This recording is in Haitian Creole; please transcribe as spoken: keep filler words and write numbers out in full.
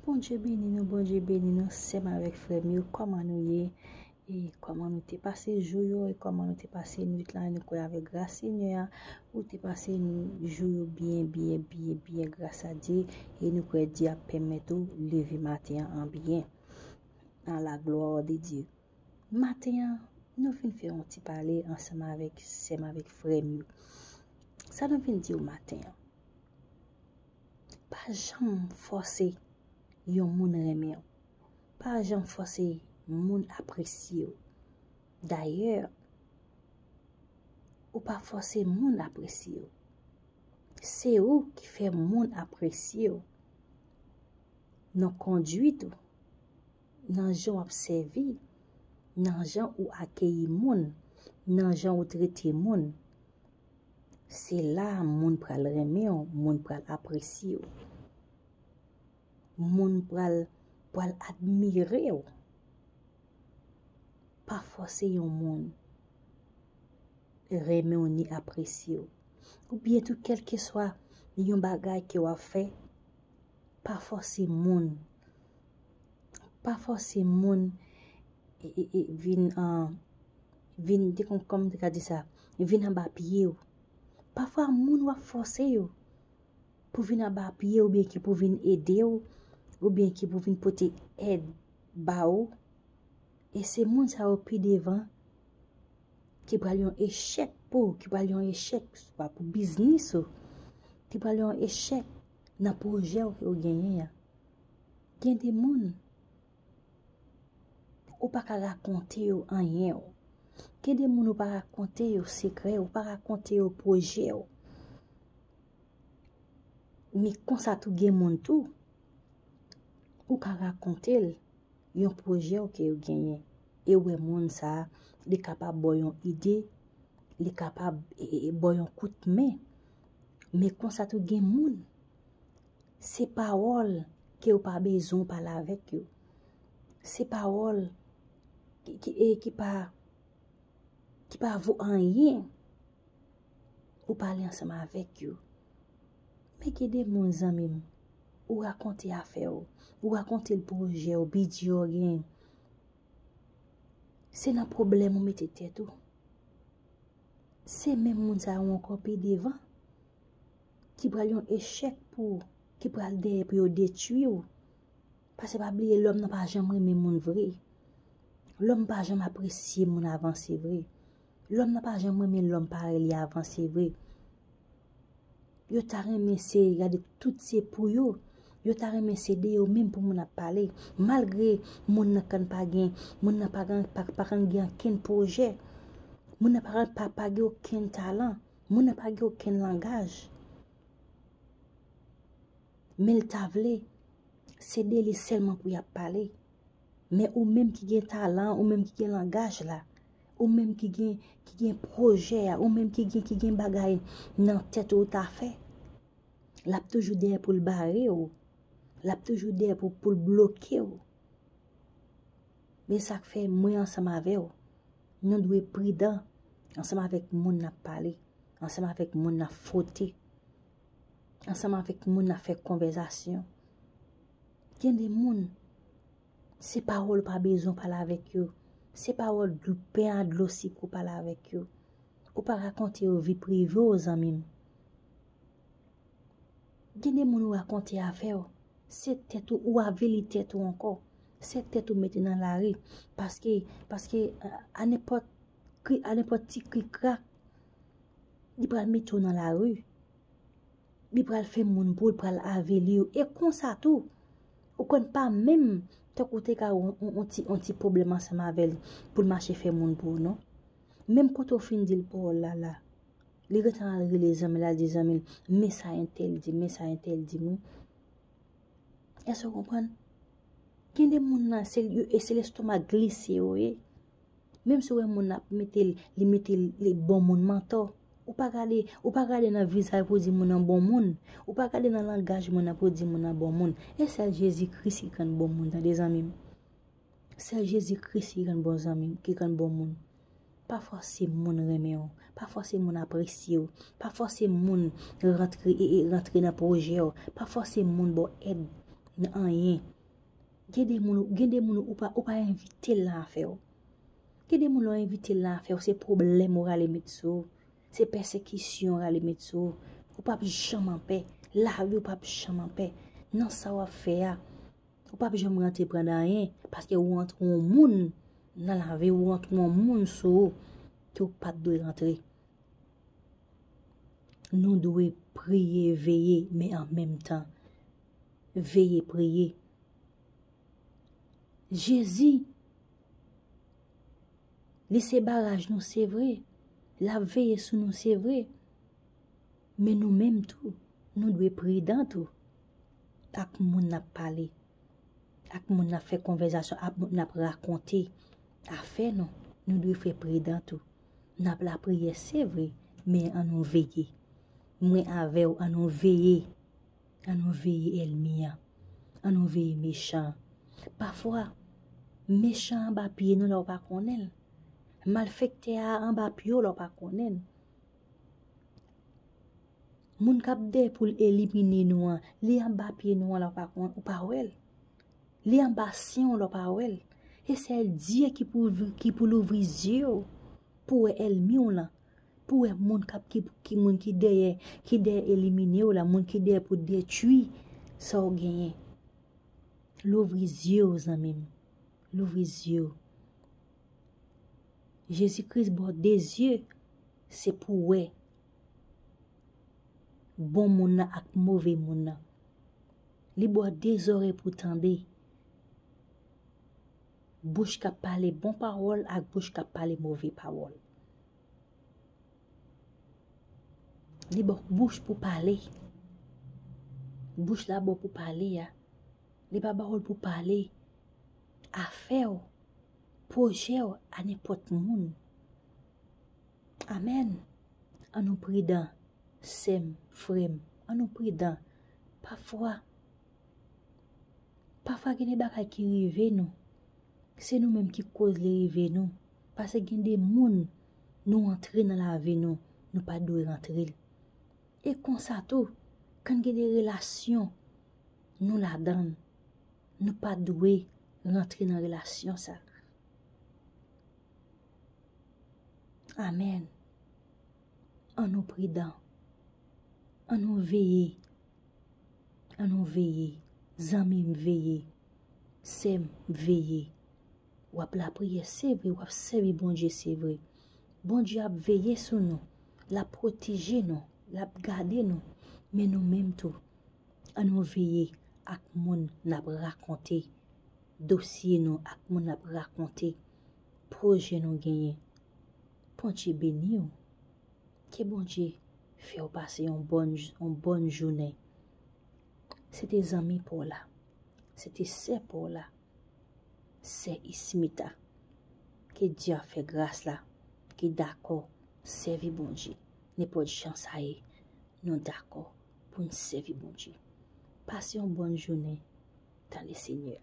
Bondye beni nou, Bondye beni nou, sè m avèk frè m yo, kòman nou ye? E kòman nou te pase jou yo, e kòman nou te pase nwit la? Nou kwè avèk gras Senyè a, ou te pase jou yo byen, byen, byen, byen, gras a Dye, e nou kwè Dye ap pèmèt ou leve maten an an byen. A la glwa de Dye. Maten an, nou vin fè yon ti pale ansanm avèk sè m avèk frè m yo. Sa nou vin di w maten an? Pa janm fòse yon moun renmen w. Pa janm fòse moun apresye w. Dayè, ou pa fòse moun apresye w. Se ou ki fè moun apresye w nan kondwit ou, nan jan w ap sèvi, nan jan ou akeyi moun, nan jan ou trete moun. Se la moun pral renmen w, moun pral apresye w. Moun pral, pral admire w. Pa fòse yon moun renmen w ni apresye w. Oubyen tou, kèlkeswa yon bagay ke w ap fè, pa fòse moun. Pa fòse moun e, e, e, vin, ah, vin, te kon, kòman te ka di sa, vin anba pye w. Pafwa, moun w ap fòse yo pou vin anba pye w, oubyen ki pou vin ede w, oubyen ki pou vin pote èd ba ou, e se moun sa yo pi devan ki pral yon echèk pou ou, ki pral yon echèk swa pou biznis ou, ki pral yon echèk nan pwojè w ke w genyen an. Gen de moun, ou pa ka rakonte yo anyen w. Gen de moun ou pa rakonte yo sekrè, ou pa rakonte yo pwojè w. Men konsa tou gen moun tou, ou ka rakonte l yon pwojè w ke w genyen. E w wè moun sa a, li kapab ba w yon ide, li kapab, e, e, e, ba w yon kout men. Men konsa tou gen moun, se pawòl ke w pa bezwen w pale avèk yo. Se pawòl ki, ki, e, ki pa, ki pa vo anyen. Ou pale ansanm avèk yo. Men gen de moun, zanmi m, ou rakonte afè w, ou rakonte l pwojè w, bidjè w gen. Se nan pwoblèm ou mete tèt ou. Se menm moun sa yo ankò pi devan ki pral yon echèk pou ou, ki pral dèyè pou yo detwi w. Paske pa bliye, lòm nan pa janm renmen moun vre. Lòm pa janm apresye moun avanse vre. Lòm nan pa janm renmen lòm parèy li avanse vre. Yo ta renmen se, gade, tout se pou yo. Yo ta renmen se de yo menm pou moun ap pale. Malgre moun nan konn pa gen, moun nan pa gen, pa, pa konn gen okenn pwojè. Moun nan pa, pa, pa gen okenn talan. Moun nan pa gen okenn langaj. Men l ta vle, se de li sèlman pou y ap pale. Men ou menm ki gen talan, ou menm ki gen langaj la, ou menm ki gen, ki gen pwojè a, ou menm ki gen, ki gen bagay nan tèt ou ta fè, l ap toujou dèyè pou l bare w. L ap toujou dèyè pou, pou l bloke w. Men sa k fè mwen ansanm avè w, nou dwe pridan ansanm avèk moun n ap pale, ansanm avèk moun n ap fwote, ansanm avèk moun n ap fè konvèzasyon. Gen de moun, se pawòl ou pa bezwen pale avèk yo. Se pawòl dlo, pen a dlo sik ou pale avèk yo. Ou pa rakonte yo vi prive w, zanmi m. Gen de moun ou rakonte afè w, se tèt ou, ou avili tèt ou ankò. Se tèt ou mete nan lari. Paske, paske, a, a nenpòt kri, a nenpòt ti krik krak, li pral mete w nan lari. Li pral fè moun pou l, pral avili w. E konsa tou, ou konn pa menm, tankou te ka yon, yon, yon ti, yon ti pwoblèm ansanm avè l pou l mache fè moun pou ou, non. Menm kote w fin di l pawòl la, la, li gentan al rele zanmi l, al di zanmi l, men sa entèl di, men sa entèl di m wi. Èske w konprann? Gen de moun nan, se, yo, e se lestomak glise yo ye. Menm si w wè moun nan ap mete l, li mete l, li bon moun mantò, ou pa gade, ou pa gade nan vizaj pou di moun nan bon moun. Ou pa gade nan langaj moun nan pou di moun nan bon moun. E sèl Jezi Kris ki konn bon moun, tande, zanmi m. Sèl Jezi Kris ki konn bon zanmi, ki konn bon moun. Pa fòse moun renmen w. Pa fòse moun apresye w. Pa fòse moun rantre, e, e, rantre nan pwojè w. Pa fòse moun ba w èd nan anyen. Gen de moun, gen de moun ou pa, ou pa envite l nan afè w. Gen de moun lè w envite l nan afè w, se pwoblèm ou rale met sou ou. Se pèsekisyon ou rale met sou ou. Ou p ap janm anpè. Lavi w p ap janm anpè. Nan sa w ap fè a, ou p ap janm rantre pran nan anyen, paske ou rantre yon moun nan lavi w, ou rantre yon moun sou ou ke w pa t dwe rantre. Nou dwe priye, veye, men an menm tan, veye, priye. Jezi, li se baraj nou, se vre. L ap veye sou nou, se vre. Men nou menm tou, nou dwe pridan tou ak moun n ap pale, ak moun n ap fè konvèsasyon, ak moun n ap rakonte afè nou. Nou dwe fè pridan tou. N ap lapriyè, se vre, men ann nou veye. Mwen avè w, ann nou veye. Ann nou veye ènmi an. Ann nou veye mechan an. Pafwa, mechan an anba pye nou lè w pa konnen l. Malfektè a anba pye w lè w pa konnen l. Moun k ap dèyè pou l elimine nou an, li anba pye nou an lè w pa konn, ou pa wè l. Li anba syen w lè w pa wè l. E sèl Dye ki pou, ki pou louvri zye w pou wè ènmi w lan. Pou wè moun k ap, ki, ki moun ki dèyè, ki dèyè elimine w la, moun ki dèyè pou detwi sa w genyen. Louvri zye w, zanmi m. Louvri zye w. Jezi Kris ba w de zye, se pou w wè bon moun nan ak move moun nan. Li ba w de zòrèy pou w tande. Bouch k ap pale bon pawòl ak bouch k ap pale move pawòl. Li ba w bouch pou pale. Bouch la ba w pou pale a. Li pa ba w l pou pale afè w, pwojè w a nenpòt moun. Amèn. Ann nou pridan, sè m, frè m. Ann nou pridan. Pafwa, pafwa gen de bagay ki rive nou. Se nou menm ki koz li rive nou. Paske gen de moun, nou antre nan lavi nou, nou pa dwe rantre l. E konsa tou, kan gen de relasyon nou ladan l, nou pa dwe rantre nan relasyon sa. Amèn. Ann nou pridan. Ann nou veye. Ann nou veye. Zanmi m, veye. Sè m, veye. W ap lapriyè, se vre, w ap sèvi Bondye, se vre. Bondye ap veye sou nou, l ap pwoteje nou, l ap gade nou. Men nou menm tou, ann nou veye ak moun n ap rakonte dosye nou, ak moun n ap rakonte pwojè nou genyen. Bondye beni w. Ke Bondye fè w pase yon bòn, yon bòn jounen. Se te zanmi pa w la. Se te sè pa w la. Sè Ismita. Ke Dye ap fè gras la, ki dakò sèvi Bondye. Nenpòt jan sa ye, nou dakò pou n sèvi Bondye. Pase yon bòn jounen dan Lesenyè.